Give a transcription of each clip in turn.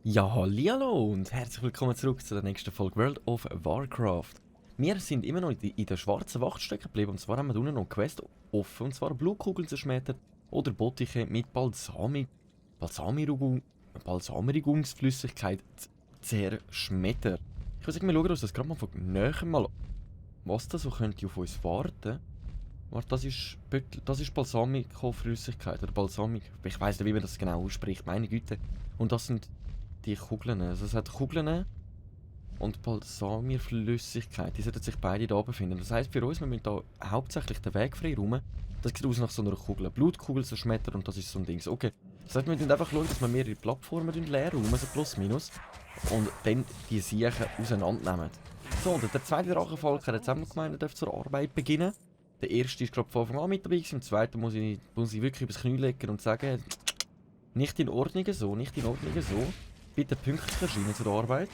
Ja, hallihallo und herzlich willkommen zurück zu der nächsten Folge World of Warcraft. Wir sind immer noch in der schwarzen Wacht stecken geblieben und zwar haben wir unten noch eine Quest offen und zwar Blutkugeln zerschmettert oder Bottiche mit Balsamirigungsflüssigkeit zerschmettert. Ich würde sagen, wir schauen uns das gerade mal von näher mal an, was da so könnte auf uns warten. Warte, das ist Balsamico-Flüssigkeit oder Balsamik. Ich weiss nicht, wie man das genau ausspricht, meine Güte. Und das sind die Kugeln. Also es hat Kugeln und Balsamirflüssigkeit. Die sollten sich beide da befinden. Das heisst für uns, wir müssen da hauptsächlich den Weg frei räumen. Das sieht aus nach so einer Kugel. Blutkugel zerschmettert und das ist so ein Ding. Okay. Das heisst, wir müssen einfach schauen, dass wir mehrere Plattformen leer räumen, so plus minus. Und dann die Siechen auseinandernehmen. So, und der zweite Drachenvolk hat jetzt auch gemeint, er darf zur Arbeit beginnen. Der erste ist gerade von Anfang an mit dabei gewesen. Im zweiten muss ich wirklich übers Knie legen und sagen, nicht in Ordnung so, nicht in Ordnung so. Bitte pünktlich erscheinen zur Arbeit.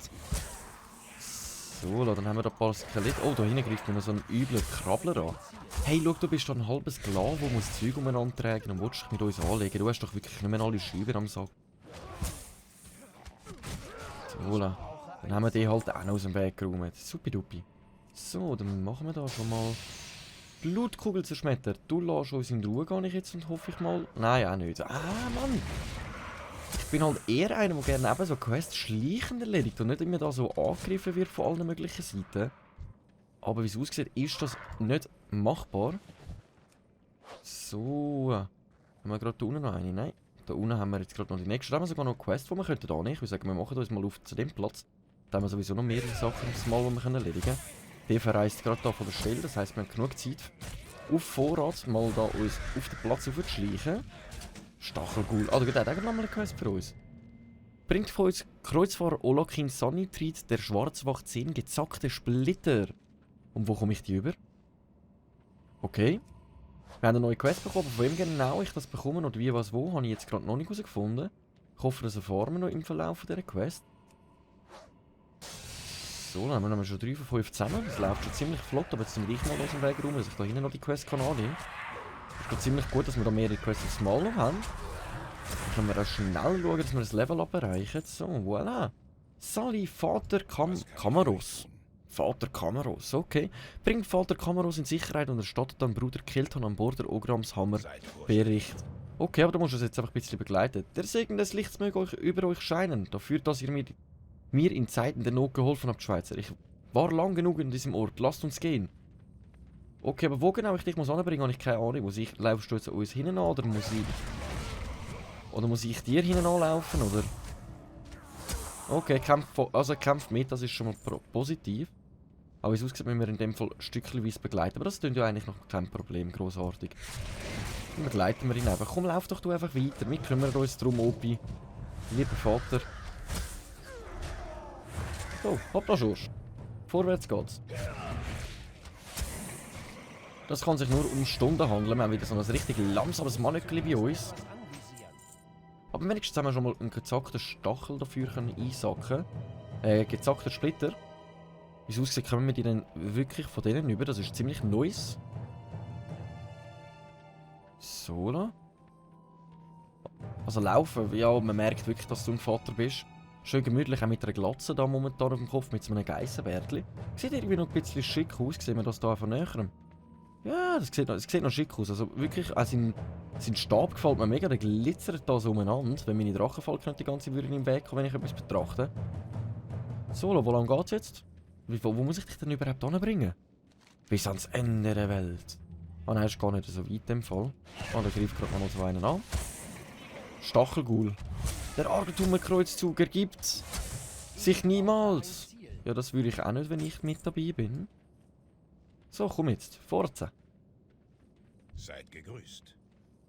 So, dann haben wir da ein paar Skelette. Oh, da hinten greift mir noch so ein übler Krabbler an. Hey, schau, du bist da ein halber Sklave, der muss Zeug umeinander tragen und willst dich mit uns anlegen. Du hast doch wirklich nicht mehr alle Schreiber am Sack. So, dann haben wir die halt auch noch aus dem Weg geräumt. Supidupi. So, dann machen wir da schon mal... Blutkugel zerschmettert. Du lässt uns in Ruhe, gehe ich jetzt und hoffe ich mal. Nein, auch nicht. Ah, Mann! Ich bin halt eher einer, der gerne eben so Quests schleichend erledigt und nicht immer da so angegriffen wird von allen möglichen Seiten. Aber wie es aussieht, ist das nicht machbar. So. Haben wir gerade da unten noch eine? Nein. Da unten haben wir jetzt gerade noch die nächste. Da haben wir sogar noch eine Quest, die wir könnten annehmen. Ich würde sagen, wir machen uns mal auf zu dem Platz. Da haben wir sowieso noch mehrere Sachen aufs Mal, die wir erledigen können. Der verreist gerade da von der Stelle, das heisst, wir haben genug Zeit auf Vorrat mal da uns auf den Platz aufzuschleichen. Stachelgul. Ah, da gibt es auch noch mal eine Quest für uns. Bringt von uns Kreuzfahrer Olakin Sanitrit der Schwarzwacht 10 gezackte Splitter. Und wo komme ich die über? Okay. Wir haben eine neue Quest bekommen, von wem genau ich das bekomme und wie, was, wo, habe ich jetzt gerade noch nicht herausgefunden. Ich hoffe, das erfahren wir noch im Verlauf dieser Quest. So, dann haben wir schon 3 von 5 zusammen. Das läuft schon ziemlich flott, aber jetzt sind wir gleich mal aus dem Weg rum, dass ich da hinten noch die Quest kann annehmen. Es ist ziemlich gut, dass wir da mehrere Quests aufs Mal noch haben. Dann können wir auch schnell schauen, dass wir das Level-Up erreichen. So, voilà. Sali, Vater Kamaros. Vater Kamaros, okay. Bringt Vater Kamaros in Sicherheit und erstattet dann Bruder Kilton an Bord der Ograms Hammer Bericht. Okay, aber du musst uns jetzt einfach ein bisschen begleiten. Der Segen des Lichts möge euch über euch scheinen, dafür, dass ihr mir in Zeiten der Not geholfen habt, Schweizer. Ich war lang genug in diesem Ort. Lasst uns gehen. Okay, aber wo genau ich dich anbringen muss, habe ich keine Ahnung. Laufst du jetzt uns hinten an oder muss ich dir hinten anlaufen, oder? Okay, kämpft mit, das ist schon mal positiv. Aber wie es aussieht, müssen wir in dem Fall stückchenweise begleiten. Aber das klingt ja eigentlich noch kein Problem, grossartig. Dann begleiten wir ihn einfach. Komm, lauf doch du einfach weiter. Wir kümmern uns darum, Opi. Lieber Vater. So, hopp da schon. Vorwärts geht's. Das kann sich nur um Stunden handeln. Wir haben wieder so ein richtig langsames Mannöckli bei uns. Aber wenigstens haben wir schon mal einen gezackten Stachel dafür einsacken. Gezackter Splitter. Wie es aussieht, kommen wir die dann wirklich von denen über. Das ist ziemlich Neues. So, da. Also laufen, ja, man merkt wirklich, dass du ein Vater bist. Schön gemütlich, auch mit einer Glatze da momentan auf dem Kopf, mit so einem Geissenbärtli. Sieht irgendwie noch ein bisschen schick aus, sehen wir das da von näherem. Ja, das sieht noch schick aus. Also wirklich, sein Stab gefällt mir mega, der glitzert da so umeinander. Wenn meine Drachenfalken nicht die ganze Würde im Weg kommen, wenn ich etwas betrachte. So, wo lang geht's jetzt? Wo muss ich dich denn überhaupt anbringen? Bis ans Ende der Welt. Ah nein, ist gar nicht so weit im Fall. Ah, da greift gerade mal so einen an. Stachelgul. Der Argtumer-Kreuzzug ergibt sich niemals. Ja, das würde ich auch nicht, wenn ich mit dabei bin. So, komm jetzt. Forza. Seid gegrüßt.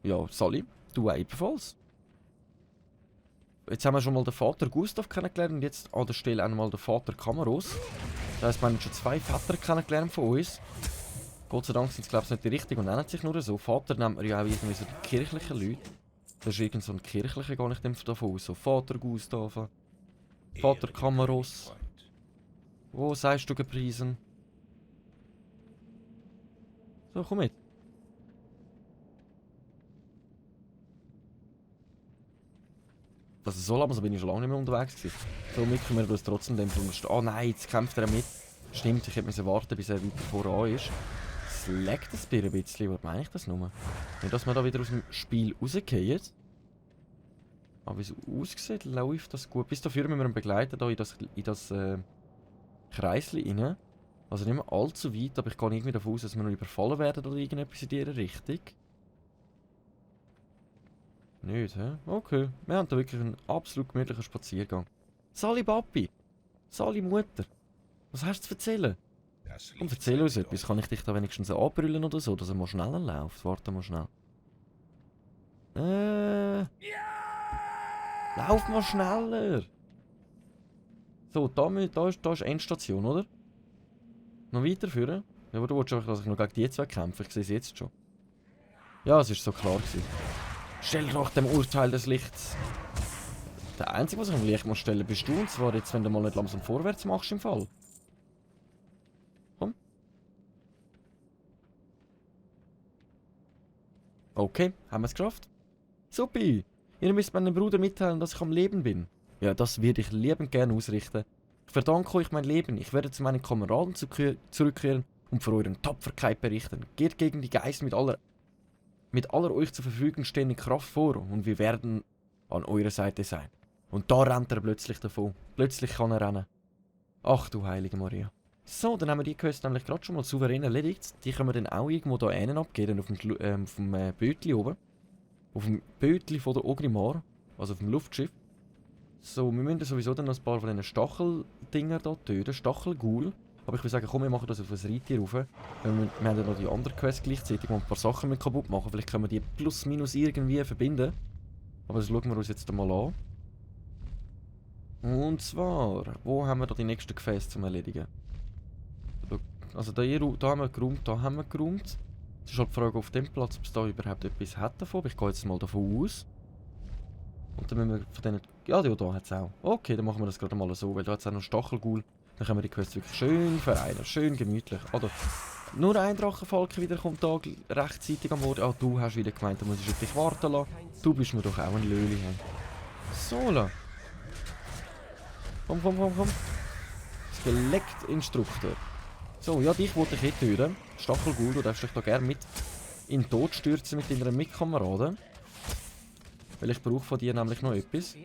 Ja, Sali, du ebenfalls. Jetzt haben wir schon mal den Vater Gustav kennengelernt und jetzt an der Stelle auch mal den Vater Kamaros. Das heisst, wir haben schon 2 Väter kennengelernt von uns. Gott sei Dank sind es, glaube ich, nicht die richtigen und nennen sich nur so. Vater nennt man ja auch irgendwie so die kirchlichen Leute. Das ist irgend so ein kirchlicher, gar nicht davon aus. So Vater Gustav, Vater Kamaros. Wo sagst du gepriesen? So, komm mit. Also so lange bin ich schon lange nicht mehr unterwegs gewesen. So, wir kümmern uns trotzdem dem drum. Oh nein, jetzt kämpft er mit. Stimmt, ich hätte warten, bis er weiter voran ist. Es leckt ein bisschen. Was meine ich das nur? Nicht, dass wir da wieder aus dem Spiel rausgehen. Aber wie es aussieht, läuft das gut. Bis dafür müssen wir ihn begleiten, da in das Kreisli rein. Also nicht mehr allzu weit, aber ich gehe irgendwie davon aus, dass wir noch überfallen werden oder irgendetwas in dieser Richtung. Nicht, hä? Okay. Wir haben da wirklich einen absolut gemütlichen Spaziergang. Sali Papi! Sali Mutter! Was hast du zu erzählen? Das Komm, Licht erzähl uns zeigt etwas. doch. Kann ich dich da wenigstens anbrüllen oder so, dass er mal schneller läuft? Warte mal schnell. Lauf mal schneller! So, da ist Endstation, oder? Noch weiterführen? Ja, aber du wolltest einfach, dass ich noch gegen die zwei kämpfe. Ich sehe es jetzt schon. Ja, es ist so klar gewesen. Stell doch dem Urteil des Lichts. Der Einzige, was ich am Licht muss stellen, bist du. Und zwar jetzt, wenn du mal nicht langsam vorwärts machst im Fall. Komm. Okay, haben wir es geschafft. Supi. Ihr müsst meinem Bruder mitteilen, dass ich am Leben bin. Ja, das würde ich liebend gerne ausrichten. Ich verdanke euch mein Leben. Ich werde zu meinen Kameraden zurückkehren und für eure Tapferkeit berichten. Geht gegen die Geister mit aller euch zur Verfügung stehenden Kraft vor und wir werden an eurer Seite sein. Und da rennt er plötzlich davon. Plötzlich kann er rennen. Ach du heilige Maria. So, dann haben wir die Quest nämlich gerade schon mal souverän erledigt. Die können wir dann auch irgendwo da hinten abgeben, auf dem Bötli oben. Auf dem Bötli von der Ogrimmar, also auf dem Luftschiff. So, wir müssen sowieso dann noch ein paar von diesen Stacheldinger hier töten, Stachelghoul. Aber ich würde sagen, komm, wir machen das auf ein Reittier rauf. Wir haben ja noch die andere Quest gleichzeitig, wo wir ein paar Sachen mit kaputt machen. Vielleicht können wir die plus minus irgendwie verbinden. Aber das schauen wir uns jetzt mal an. Und zwar, wo haben wir da die nächsten Gefäße zum Erledigen? Also da haben wir geräumt, da haben wir geräumt. Es ist halt die Frage auf dem Platz, ob es da überhaupt etwas hat davon. Aber ich gehe jetzt mal davon aus. Und dann müssen wir von denen... Ja, da hat es auch. Okay, dann machen wir das gerade mal so, weil da hat es auch noch Stachelghoul. Dann können wir die Quest wirklich schön vereinen, schön gemütlich. Oder nur ein Drachenfalken wieder kommt da rechtzeitig am Morgen. Ah, du hast wieder gemeint, du musst auf dich warten lassen. Du bist mir doch auch ein Löli. So, la. Komm. Skelettinstruktor. So, ja, dich wollte ich hier töten. Stachelghoul, du darfst dich da gerne mit in den Tod stürzen mit deinen Mitkameraden. Weil ich brauche von dir nämlich noch etwas.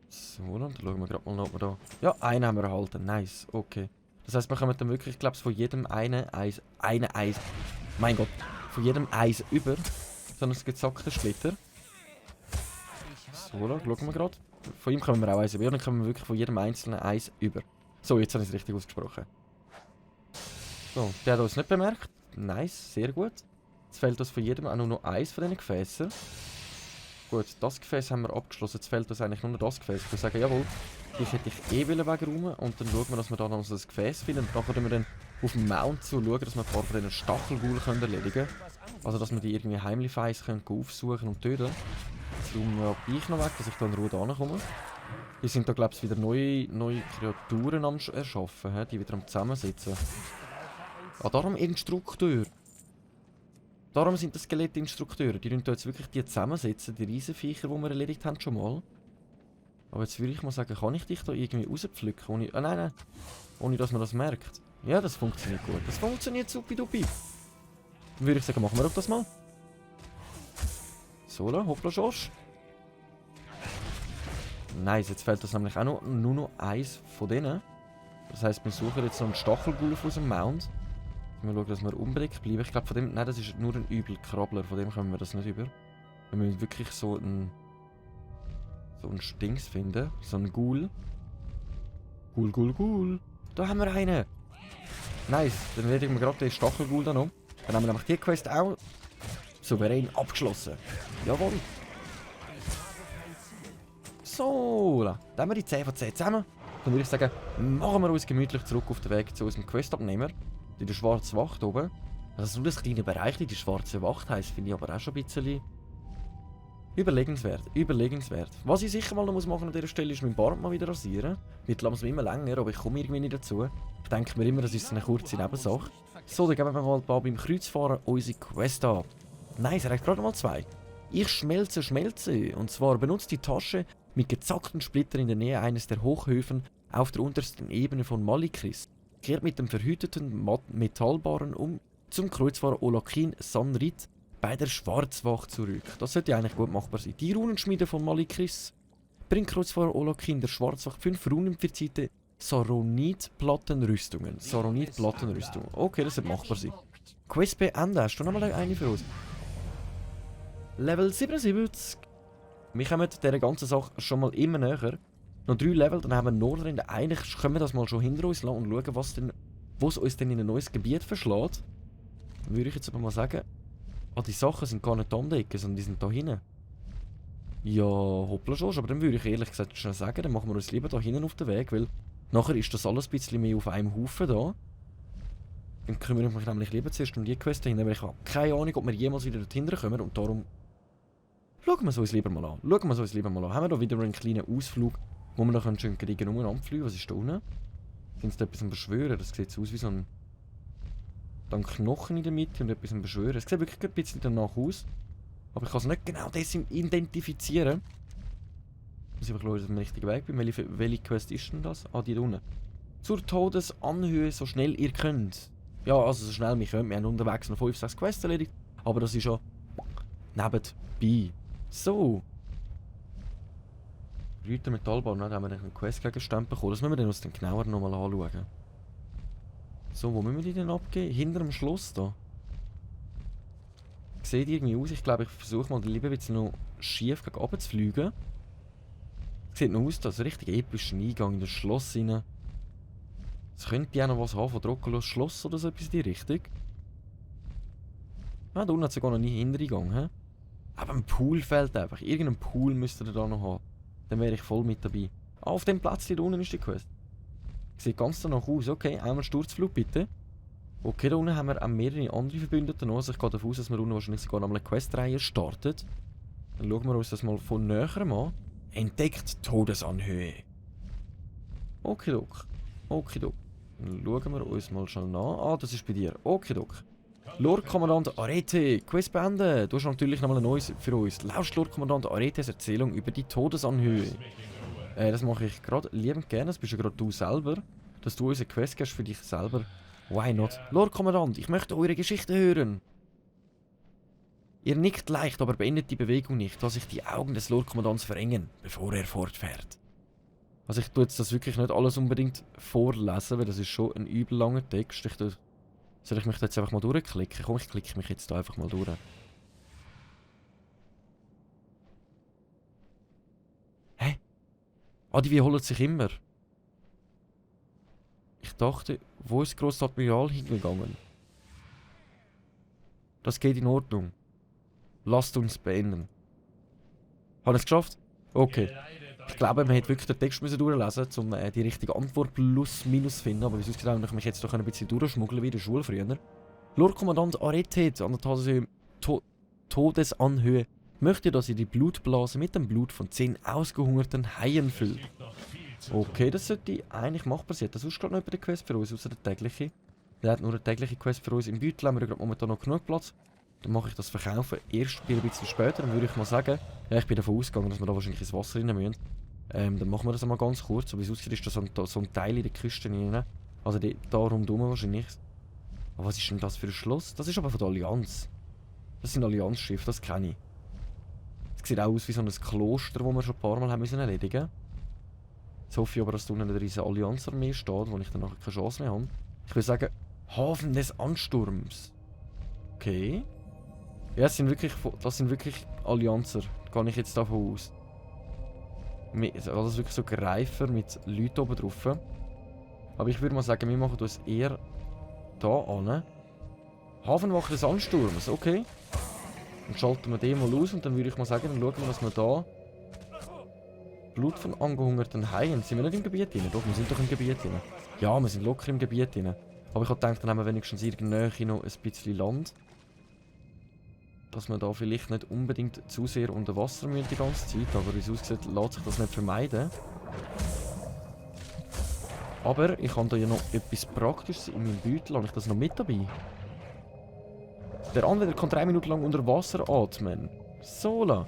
So, dann schauen wir gerade mal, ob wir da... Ja, einen haben wir erhalten. Nice, okay. Das heisst, wir können dann wirklich, ich glaube, von jedem eine Eis... Mein Gott. Von jedem Eis über. So einen gezackten Splitter. So, dann schauen wir gerade. Von ihm können wir auch Eis über. Ja, dann können wir wirklich von jedem einzelnen Eis über. So, jetzt habe ich es richtig ausgesprochen. So, der hat uns nicht bemerkt. Nice, sehr gut. Jetzt fehlt uns von jedem auch nur noch eins von diesen Gefäßen. Gut, das Gefäß haben wir abgeschlossen. Jetzt fehlt uns eigentlich nur noch das Gefäß. Ich würde sagen, jawohl, ich hätte ich eh wegräumen. Und dann schauen wir, dass wir da noch das Gefäß finden. Und nachher wir dann auf dem Mount zu schauen, dass wir ein paar von diesen Stachelghoul erledigen können. Also, dass wir die irgendwie heimlich können aufsuchen und töten. Jetzt räumen wir ich noch weg, dass ich da in Ruhe rankomme. Hier sind da, glaube ich, wieder neue Kreaturen am Erschaffen, die wieder am Zusammensitzen. Ah, darum Instrukteur. Darum sind das Skelettinstrukteure. Die tun jetzt wirklich die zusammensetzen, die Riesenviecher, die wir erledigt haben schon mal. Aber jetzt würde ich mal sagen, kann ich dich da irgendwie rauspflücken? Ohne, nein. Ohne dass man das merkt. Ja, das funktioniert gut. Das funktioniert supidupi. Dann würde ich sagen, machen wir doch das mal. So, hoppla, Schorsch. Nice, jetzt fehlt das nämlich auch noch, nur noch eins von denen. Das heisst, wir suchen jetzt noch einen Stachelghoul aus dem Mount. Wir schauen, dass wir unbedingt bleiben. Ich glaube, von dem... Nein, das ist nur ein Übelkrabbler. Von dem kommen wir das nicht über. Wir müssen wirklich so einen Stings finden. So einen Ghoul. Ghoul. Da haben wir einen. Nice. Dann erledigen wir gerade den Stachelghoul da noch. Dann haben wir nämlich die Quest auch souverän abgeschlossen. Jawohl. So, dann haben wir die 10 von 10 zusammen. Dann würde ich sagen, machen wir uns gemütlich zurück auf den Weg zu unserem Questabnehmer. In der schwarzen Wacht oben. Also nur das kleine Bereich, die schwarze Wacht heisst, finde ich aber auch schon ein bisschen überlegenswert. Was ich sicher mal noch machen an dieser Stelle ist meinen Bart mal wieder rasieren. Wird langsam immer länger, aber ich komme irgendwie nicht dazu. Ich denke mir immer, das ist eine kurze Nebensache. So, dann geben wir mal beim Kreuzfahren unsere Quest an. Nice, er hat gerade mal 2. Ich schmelze. Und zwar benutzt die Tasche mit gezackten Splittern in der Nähe eines der Hochhöfen auf der untersten Ebene von Malikris. Kehrt mit dem verhüteten Metallbarren zum Kreuzfahrer Olakin Sanrit bei der Schwarzwacht zurück. Das sollte eigentlich gut machbar sein. Die Runenschmiede von Malikris bringt Kreuzfahrer Olakin der Schwarzwacht 5 runenverzierte Saronit-Plattenrüstungen. Okay, das sollte machbar sein. Quest beenden. Hast du noch mal eine für uns? Level 77. Wir kommen dieser ganzen Sache schon mal immer näher. Noch 3 Level, dann haben wir Nordrinde. Eigentlich können wir das mal schon hinter uns lassen und schauen, wo es uns denn in ein neues Gebiet verschlägt. Dann würde ich jetzt aber mal sagen, die Sachen sind gar nicht da an der Ecke, sondern die sind da hinten. Ja, hoppla schon, aber dann würde ich ehrlich gesagt schnell sagen, dann machen wir uns lieber da hinten auf den Weg, weil nachher ist das alles ein bisschen mehr auf einem Haufen da. Dann kümmere ich mich nämlich lieber zuerst um die Quest dahinter, weil ich habe keine Ahnung, ob wir jemals wieder dorthin kommen und darum schauen wir es uns lieber mal an. Haben wir da wieder einen kleinen Ausflug, wo wir noch schön gegen umeinander fliegen. Was ist da unten? Sind da etwas am Beschwören? Das sieht aus wie so ein Knochen in der Mitte und etwas am Beschwören. Es sieht wirklich ein bisschen danach aus. Aber ich kann es nicht genau identifizieren. Muss ich aber schauen, dass ich am richtigen Weg bin. Welche Quest ist denn das? Ah, die da unten. Zur Todesanhöhe, so schnell ihr könnt. Ja, also so schnell wir können. Wir haben unterwegs noch 5, 6 Quests erledigt. Aber das ist ja nebenbei. So. Reuter Metallbau, da haben wir einen Questgegenstand bekommen. Das müssen wir dann uns dann genauer nochmal anschauen. So, wo müssen wir die denn abgeben? Hinter dem Schloss da. Sieht irgendwie aus. Ich glaube, ich versuche mal lieber ein bisschen noch schief gegen runter zu fliegen. Sieht noch aus, dass ein richtig epischer Eingang in das Schloss rein. Es könnte ja noch was haben von Dracula's Schloss oder so etwas in die Richtung. Ah, da unten hat es sogar noch nie Hintereingang, hä? Aber ein Pool fehlt einfach. Irgendein Pool müsste ihr da noch haben. Dann wäre ich voll mit dabei. Ah, auf dem Platz da unten ist die Quest. Sieht ganz danach aus. Okay, einmal Sturzflug bitte. Okay, da unten haben wir auch mehrere andere Verbündete noch. Also ich gehe davon aus, dass wir unten wahrscheinlich sogar noch eine Questreihe startet. Dann schauen wir uns das mal von näherem an. Entdeckt Todesanhöhe. Okidok. Dann schauen wir uns mal schnell nach. Ah, das ist bei dir. Okidok. Lord Kommandant Arete, Quest beenden. Du hast natürlich nochmal ein neues für uns. Lauscht Lord Kommandant Aretes Erzählung über die Todesanhöhe. Das mache ich gerade liebend gerne. Das bist ja gerade du selber. Dass du uns eine Quest gibst für dich selber. Why not? Lord Kommandant, ich möchte eure Geschichte hören. Ihr nickt leicht, aber beendet die Bewegung nicht, dass sich die Augen des Lord Kommandants verengen, bevor er fortfährt. Also ich tue jetzt das wirklich nicht alles unbedingt vorlesen, weil das ist schon ein übel langer Text. Soll ich mich da jetzt einfach mal durchklicken? Komm, ich klicke mich jetzt da einfach mal durch. Hä? Ah, die wiederholen sich immer. Ich dachte, wo ist gross Admiral hingegangen? Das geht in Ordnung. Lasst uns beenden. Haben wir es geschafft? Okay. Ich glaube, man hätte wirklich den Text durchlesen müssen, um die richtige Antwort plus minus zu finden. Aber wie es aussieht, habe ich mich jetzt doch ein bisschen durchschmuggeln wie in der Schule früher. Lord Kommandant Aretet an der Todesanhöhe möchte, dass ihr die Blutblase mit dem Blut von 10 ausgehungerten Haien füllt. Okay, das sollte eigentlich machbar sein. Das ist gerade noch über der Quest für uns, außer der tägliche. Der hat nur eine tägliche Quest für uns. Im Beutel haben wir gerade momentan noch genug Platz. Dann mache ich das Verkaufen erst ein bisschen später. Dann würde ich mal sagen, ja, ich bin davon ausgegangen, dass wir da wahrscheinlich ins Wasser rein müssen. Dann machen wir das einmal ganz kurz. So wie es aussieht, ist da so ein Teil in der Küste rein. Also da rundherum wahrscheinlich. Aber was ist denn das für ein Schloss? Das ist aber von der Allianz. Das sind Allianzschiffe, das kenne ich. Das sieht auch aus wie so ein Kloster, das wir schon ein paar Mal haben müssen erledigen. Jetzt hoffe ich aber, dass da unten eine riesige Allianzarmee steht, wo ich dann nachher keine Chance mehr habe. Ich würde sagen, Hafen des Ansturms. Okay. Ja, das sind wirklich Allianzer. Da gehe ich jetzt davon aus. Alles wirklich so Greifer mit Leuten oben drauf. Aber ich würde mal sagen, wir machen das eher da an. Hafenwache des Ansturms, okay. Dann schalten wir den mal aus und dann würde ich mal sagen, dann schauen wir, dass wir da... Blut von angehungerten Haien. Sind wir nicht im Gebiet drin? Doch, wir sind doch im Gebiet drin. Ja, wir sind locker im Gebiet drin. Aber ich habe gedacht, dann haben wir wenigstens in der Nähe noch ein bisschen Land. Dass wir da vielleicht nicht unbedingt zu sehr unter Wasser müssen die ganze Zeit. Aber wie es aussieht, lässt sich das nicht vermeiden. Aber ich habe da ja noch etwas Praktisches in meinem Beutel. Habe ich das noch mit dabei? Der Anwender kann 3 Minuten lang unter Wasser atmen. Sola.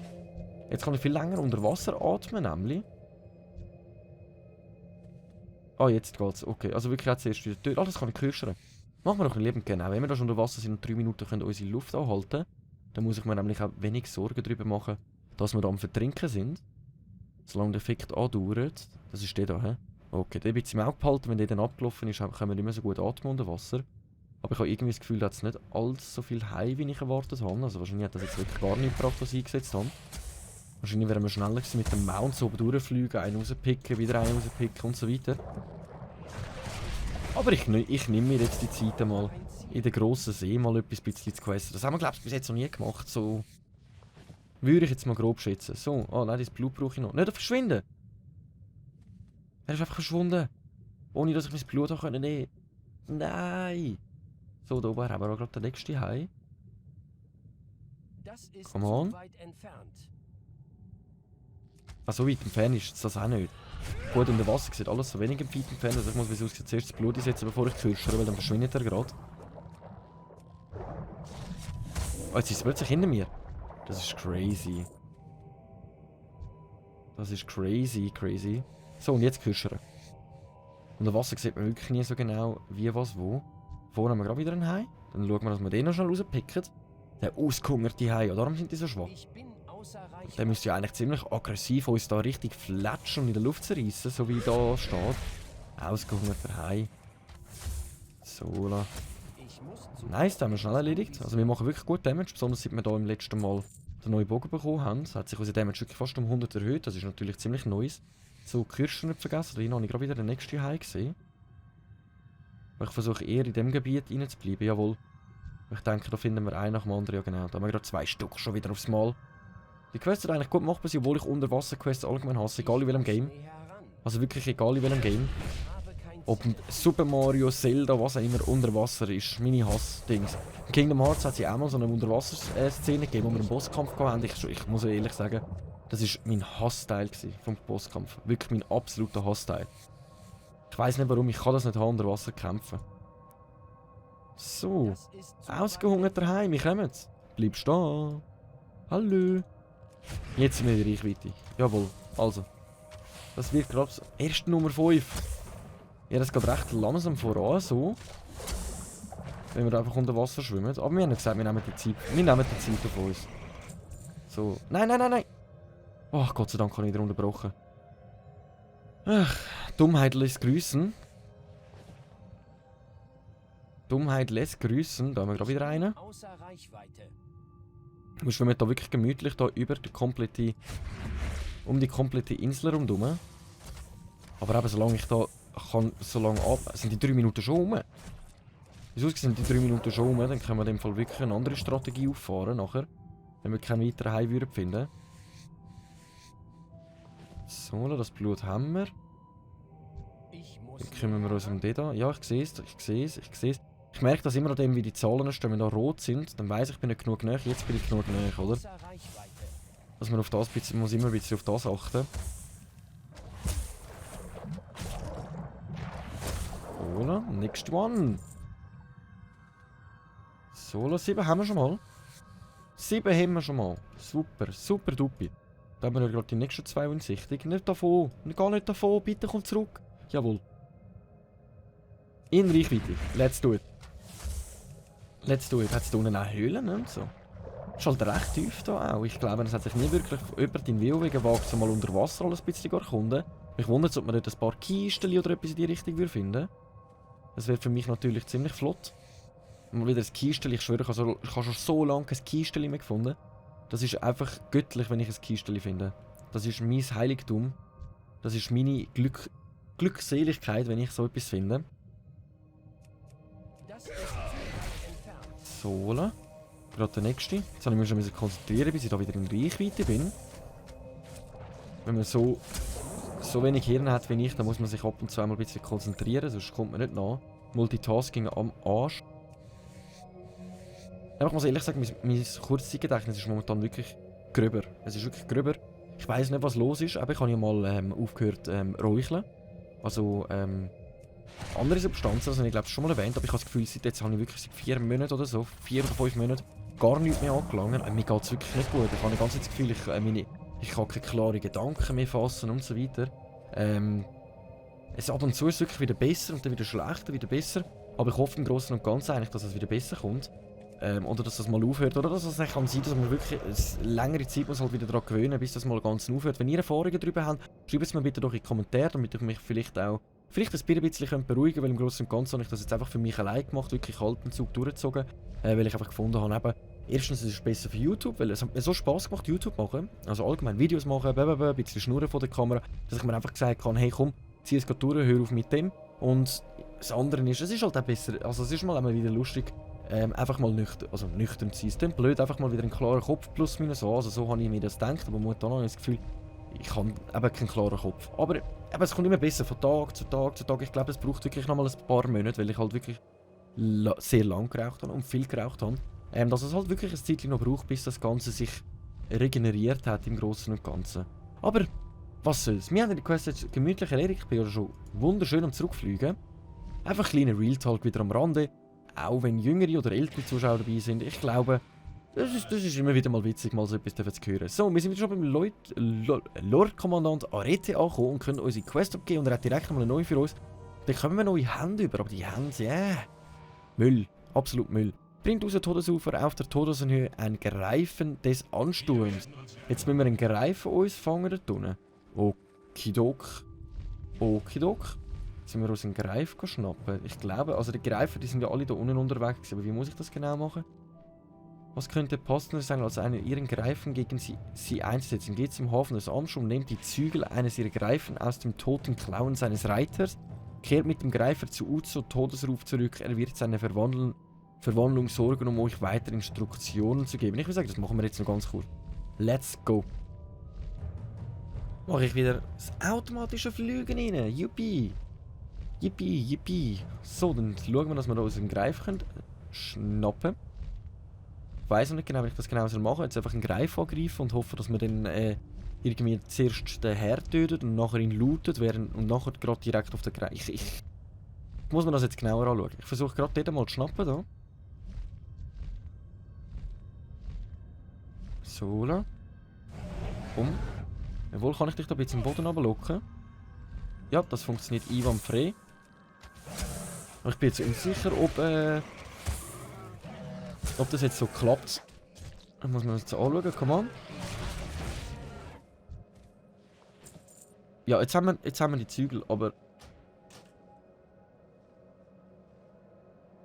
Jetzt kann ich viel länger unter Wasser atmen, nämlich. Ah, jetzt geht's. Okay, also wirklich jetzt erst wieder. Ah, das kann ich kürzeren. Machen wir doch ein Leben genau. Wenn wir da schon unter Wasser sind und 3 Minuten können unsere Luft anhalten, dann muss ich mir nämlich auch wenig Sorgen darüber machen, dass wir da am Vertrinken sind. Solange der Effekt andauert. Das ist der da, hä? Okay, den wird es im Auge behalten. Wenn der dann abgelaufen ist, können wir nicht mehr so gut atmen unter Wasser. Aber ich habe irgendwie das Gefühl, dass es nicht allzu viel Hai, wie ich erwartet habe. Also wahrscheinlich hat das jetzt wirklich gar nicht gebracht, was ich eingesetzt habe. Wahrscheinlich wären wir schneller gewesen mit dem Mount so oben durchfliegen, einen rauspicken, wieder einen rauspicken und so weiter. Aber ich nehme mir jetzt die Zeit einmal in der grossen See mal etwas bisschen zu questen. Das haben wir, glaube ich, bis jetzt noch nie gemacht. So würde ich jetzt mal grob schätzen. So, oh nein, das Blut brauche ich noch. Nicht verschwinden! Er ist einfach verschwunden. Ohne dass ich mein Blut auch nehmen konnte. Nein! So, da oben haben wir auch gerade den nächsten Hai. Come on. Ah, so weit entfernt ist das auch nicht. Gut, unter Wasser sieht alles so wenig weit entfernt. Also ich muss, wie es aussieht, zuerst das Blut einsetzen, bevor ich kürzere, weil dann verschwindet er gerade. Oh, jetzt ist es plötzlich hinter mir. Das ist crazy. Das ist crazy. So, und jetzt kürzere. Unter Wasser sieht man wirklich nie so genau, wie, was, wo. Vorne haben wir gerade wieder einen Hai. Dann schauen wir, dass wir den noch schnell rauspicken. Der ausgehungerte Hai, ja, darum sind die so schwach. Der müsste ja eigentlich ziemlich aggressiv uns da richtig flatschen und in der Luft zerreißen, so wie da steht. Ausgehungerter Hai. So, la. Nice, den haben wir schnell erledigt. Also wir machen wirklich gut Damage, besonders seit wir da im letzten Mal den neuen Bogen bekommen haben. Es hat sich unser Damage wirklich fast um 100 erhöht, das ist natürlich ziemlich Neues. So, Kirschen nicht vergessen, da habe ich gerade wieder den nächsten Hai gesehen. Ich versuche eher in dem Gebiet reinzubleiben, jawohl. Ich denke, da finden wir einen nach dem anderen, ja genau. Da haben wir gerade 2 Stück schon wieder aufs Mal. Die Quests sind eigentlich gut machbar, obwohl ich Unterwasser-Quests allgemein hasse, egal in welchem Game. Also wirklich egal in welchem Game. Ob Super Mario, Zelda, was auch immer, unter Wasser ist meine Hass-Dings. In Kingdom Hearts hat es ja auch mal so eine Unterwasser-Szene gegeben, wo wir einen Bosskampf hatten. Ich muss ehrlich sagen, das war mein Hassteil vom Bosskampf. Wirklich mein absoluter Hassteil. Ich weiss nicht warum, ich kann das nicht haben, unter Wasser kämpfen. So. Ausgehungerter Heim, wir kommen. Bleibst da. Hallo. Jetzt sind wir in der Reichweite. Jawohl. Also. Das wird gerade so. Erste Nummer 5. Ja, das geht recht langsam voran, so. Wenn wir einfach unter Wasser schwimmen. Aber wir haben gesagt, wir nehmen die Zeit. Wir nehmen die Zeit auf uns. So. Nein. Ach, Gott sei Dank habe ich wieder unterbrochen. Ach, Dummheit lässt grüßen. Dummheit lässt grüßen. Da haben wir gerade wieder einen. Wir schwimmen da wirklich gemütlich da über die komplette, um die komplette Insel herum. Aber eben, solange ich da kann, sind die 3 Minuten schon rum. Wieso sind die 3 Minuten schon rum? Dann können wir in dem Fall wirklich eine andere Strategie auffahren nachher. Wenn wir keinen weiteren Hai würden finden. So, das Blut haben wir. Dann kümmern wir uns um den da. Ja, ich sehe es. Ich merke das immer an dem, wie die Zahlen stehen, wenn da rot sind. Dann weiss ich, bin nicht genug näher. Jetzt bin ich genug näher, oder? Dass man auf das muss immer ein bisschen auf das achten. Oder? Next one. So, 7 haben wir schon mal. 7 haben wir schon mal. Super dupi. Da haben wir gerade die nächsten 2 unsichtig. Nicht davon. Gar nicht davon. Bitte komm zurück. Jawohl. In Reichweite. Let's do it. Hat es da unten auch Höhlen und so? Ist halt recht tief da auch. Ich glaube, es hat sich nie wirklich jemand in WoW gewagt, so mal unter Wasser alles ein bisschen zu erkunden. Mich wundert es, ob man dort ein paar Kisten oder etwas in die Richtung finden würde. Das wäre für mich natürlich ziemlich flott. Mal wieder ein Kisteli, ich schwöre, ich habe schon so lange kein Kisteli mehr gefunden. Das ist einfach göttlich, wenn ich ein Kisteli finde. Das ist mein Heiligtum. Das ist meine Glückseligkeit, wenn ich so etwas finde. So, gerade der nächste. Jetzt habe ich mich schon konzentrieren, bis ich da wieder in Reichweite bin. Wenn man so wenig Hirn hat wie ich, dann muss man sich ab und zu einmal ein bisschen konzentrieren, sonst kommt man nicht nach. Multitasking am Arsch. Aber ich muss ehrlich sagen, mein Kurzzeitgedächtnis ist momentan wirklich gröber. Es ist wirklich gröber. Ich weiss nicht, was los ist, aber ich habe ja mal aufgehört räucheln. Also andere Substanzen, also ich glaube es schon mal erwähnt, aber ich habe das Gefühl, jetzt habe ich wirklich seit 4 Monaten oder so, 4 oder 5 Monaten, gar nichts mehr angelangt. Mir geht es wirklich nicht gut. Ich habe ganz das Gefühl, ich kann keine klaren Gedanken mehr fassen und so weiter. Ab und zu ist es wirklich wieder besser und dann wieder schlechter, wieder besser. Aber ich hoffe im Großen und Ganzen eigentlich, dass es wieder besser kommt. Oder dass das mal aufhört. Oder dass es nicht kann sein, dass man wirklich eine längere Zeit muss halt wieder daran gewöhnen, bis das mal ganz aufhört. Wenn ihr Erfahrungen darüber habt, schreibt es mir bitte doch in die Kommentare, damit ich mich vielleicht ein bisschen beruhigen kann, weil im Großen und Ganzen habe ich das jetzt einfach für mich allein gemacht, wirklich kalten Zug durchgezogen, weil ich einfach gefunden habe, eben, erstens ist es besser für YouTube, weil es hat mir so Spass gemacht, YouTube machen, also allgemein Videos machen, ein bisschen schnurren von der Kamera, dass ich mir einfach gesagt habe, hey komm, zieh es durch, hör auf mit dem. Und das andere ist, es ist halt auch besser, also es ist mal einmal wieder lustig, einfach mal nüchtern zu sein. Es klingt blöd, einfach mal wieder einen klaren Kopf plus minus so, also so habe ich mir das gedacht, aber momentan habe ich das Gefühl, ich habe eben keinen klaren Kopf. Aber es kommt immer besser, von Tag zu Tag zu Tag. Ich glaube, es braucht wirklich noch mal ein paar Monate, weil ich halt wirklich sehr lang geraucht habe und viel geraucht habe. Dass es halt wirklich ein Zeit noch braucht, bis das Ganze sich regeneriert hat im Großen und Ganzen. Aber was soll's? Wir haben die Quest jetzt gemütlich erledigt. Ich bin ja schon wunderschön am Zurückfliegen. Einfach ein kleiner Real Talk wieder am Rande. Auch wenn jüngere oder ältere Zuschauer dabei sind. Ich glaube, das ist immer wieder mal witzig, mal so etwas zu hören. So, wir sind wieder schon beim Lord-Kommandant Arete angekommen und können unsere Quest abgeben und er hat direkt nochmal eine neue für uns. Dann kommen wir neue Hände über, aber die Hände, Müll. Absolut Müll. Bringt aus dem Todesufer auf der Todesanhöhe ein Greifen des Ansturms. Jetzt müssen wir einen Greifen uns fangen dort unten. Okidok. Okidok. Jetzt müssen wir uns einen Greif schnappen. Ich glaube, also die Greifer, die sind ja alle da unten unterwegs. Aber wie muss ich das genau machen? Was könnte passender sein, als einen ihren Greifen gegen sie einzusetzen? Geht zum Hafen des Ansturms, nehmt die Zügel eines ihrer Greifen aus dem toten Klauen seines Reiters, kehrt mit dem Greifer zu Uzo Todesruf zurück. Er wird seine Verwandlung sorgen, um euch weitere Instruktionen zu geben. Ich würde sagen, das machen wir jetzt noch ganz kurz. Let's go. Mache ich wieder das automatische Fliegen rein. Yuppie. Yippie, yippie. So, dann schauen wir, dass wir da unseren Greif schnappen können. Ich weiss noch nicht genau, wie ich das genau machen soll. Jetzt einfach einen Greif angreifen und hoffen, dass wir dann irgendwie zuerst den Herr tötet und nachher ihn lootet und nachher gerade direkt auf den Greif. Ich muss mir das jetzt genauer anschauen. Ich versuche gerade den mal zu schnappen da. So, la. Komm. Jawohl, kann ich dich da ein bisschen im Boden runterlocken. Ja, das funktioniert einwandfrei. Ich bin jetzt unsicher, ob das jetzt so klappt. Da muss man jetzt anschauen, komm an. Ja, jetzt haben wir die Zügel, aber...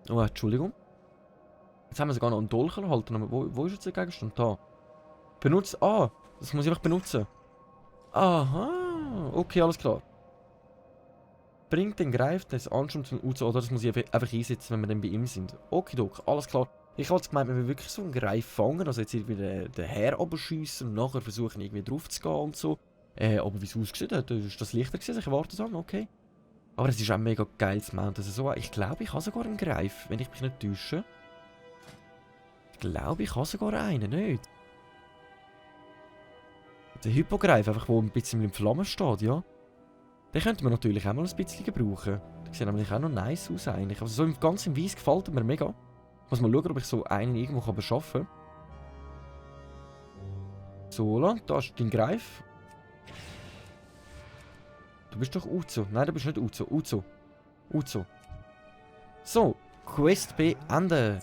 Oh, Entschuldigung. Jetzt haben wir sogar noch einen Dolch erhalten, aber wo ist jetzt der Gegenstand? Da. Benutzt... Ah, das muss ich einfach benutzen. Aha, okay, alles klar. Bringt den Greif des Ansturms zum Uzo, oder das muss ich einfach einsetzen, wenn wir dann bei ihm sind. Okidok, alles klar. Ich habe jetzt gemeint, wenn wir wirklich so einen Greif fangen, also jetzt irgendwie den Herr runterschiessen und nachher versuchen irgendwie drauf zu gehen und so. Aber wie es ausgesehen hat, ist das leichter gewesen, ich erwartet habe, okay. Aber es ist auch mega geiles Mount. Also so, ich glaube, ich habe sogar einen Greif, wenn ich mich nicht täusche. Ich glaube, ich habe sogar einen, nicht? Der Hypogreif, einfach wo ein bisschen in Flammen steht, ja. Den könnte man natürlich auch mal ein bisschen gebrauchen. Der sieht nämlich auch noch nice aus eigentlich. Also so ganz im Weiss gefällt mir mega. Ich muss mal schauen, ob ich so einen irgendwo beschaffen kann. So, da ist dein Greif. Du bist doch Uzo. Nein, du bist nicht Uzo. Uzo. So, Quest beenden.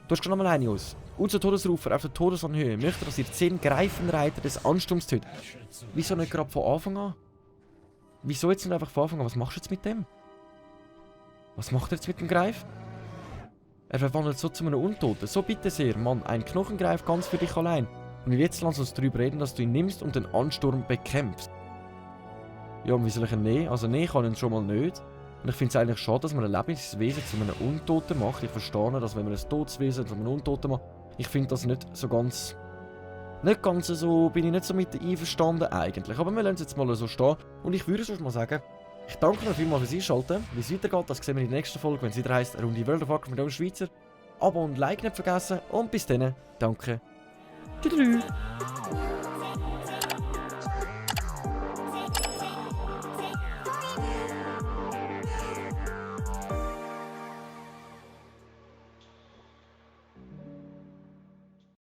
Du hast noch mal eine aus. Uzo Todesrufer auf der Todesanhöhe möchte, dass ihr 10 Greifenreiter des Ansturms tötet. Wieso nicht gerade von Anfang an? Wieso jetzt nicht einfach von Anfang an? Was machst du jetzt mit dem? Was macht er jetzt mit dem Greif? Er verwandelt so zu einem Untoten. So bitte sehr, Mann, ein Knochengreif ganz für dich allein. Und jetzt lass uns darüber reden, dass du ihn nimmst und den Ansturm bekämpfst. Ja, und wie soll ich ihn nehmen? Also nehmen kann ich ihn schon mal nicht. Und ich finde es eigentlich schade, dass man ein Lebenswesen zu einem Untoten macht. Ich verstehe, dass wenn man ein Todeswesen zu einem Untoten macht, ich finde das nicht so ganz... Nicht ganz so, bin ich nicht so mit einverstanden eigentlich. Aber wir lassen es jetzt mal so stehen. Und ich würde sonst mal sagen, ich danke euch vielmals fürs Einschalten. Wie es weitergeht, das sehen wir in der nächsten Folge, wenn es wieder heisst, eine Runde World of Warcraft mit einem Schweizer. Abo und Like nicht vergessen. Und bis dann, danke. Tschüss.